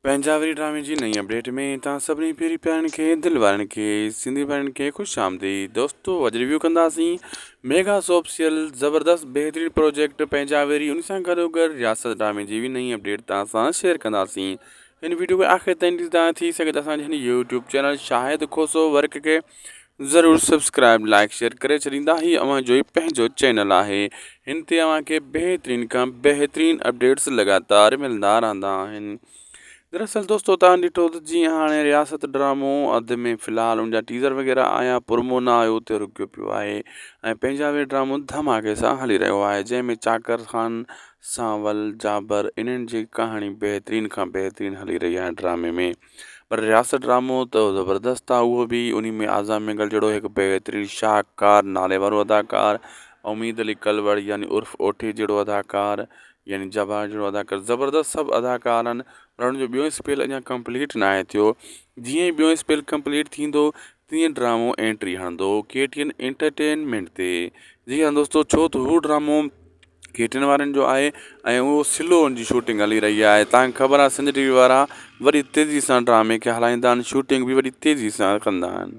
پنهنجا وري ڊرامي جي نئين اپڊيٽ ۾ توهان سڀني پيري پيارن کي دل وارن کي سنڌي ڀائرن کي خوش آمديد دوستو اڄ ريويو ڪنداسين ميگا سوپ سيريل زبردست بهترين پروجيڪٽ پنهنجا وري ان سان گڏو گڏ رياست ڊرامي جي به نئين اپڊيٽ توهان سان شيئر ڪنداسين هن ويڊيو کي آخر تائين ڏسندا ٿي سگهي ته اسان جي هن YouTube channel Shahid Khoso work کي ضرور سبسڪرائب لائڪ شيئر ڪري ڇڏيندا هي اوهان جو ئي پنهنجو چينل آهي هن تي اوهان کي بهترين کان بهترين اپڊيٽس لڳاتار ملندا رهندا آهن دراصل دوستو تان ڏٺو ته جيئن هاڻي رياست ڊرامو اڌ ۾ في الحال ان جا ٽيزر وغيره آيا پرومو نه آيو اتي رڪيو پيو آهي ۽ پنهنجا به ڊرامو ڌماڪي سان هلي رهيو آهي جنهن ۾ چاڪر خان سانول جابر انهن جي ڪهاڻي بهترين کان بهترين هلي رهي آهي ڊرامي ۾ پر رياست ڊرامو ته زبردست آ اهو به انهي ۾ اعظم مينگل جهڙو هڪ بهترين شاهڪار نالي وارو اداڪار اميد علي ڪلوڙ يعني عرف اوٺي جهڙو اداڪار يعني جبار جهڙو اداڪار زبردست سڀ اداڪار آهن پر ان جو ٻيو اسپيل اڃا ڪمپليٽ ناهي ٿيو جيئن ئي ٻيو اسپيل ڪمپليٽ ٿيندو تيئن ڊرامو انٽري هڻندو ڪي ٽي اين انٽرٽينمينٽ تي جي ها دوستو ڇو ته هو ڊرامو ڪي ٽي اين وارن جو آهي ۽ اهو سلو ان جي شوٽنگ هلي رهي آهي تان کي خبر آهي سنڌ ٽي وي وارا وڏي تيزي سان ڊرامي کي هلائيندا آهن شوٽنگ به وڏي تيزي سان ڪندا آهن.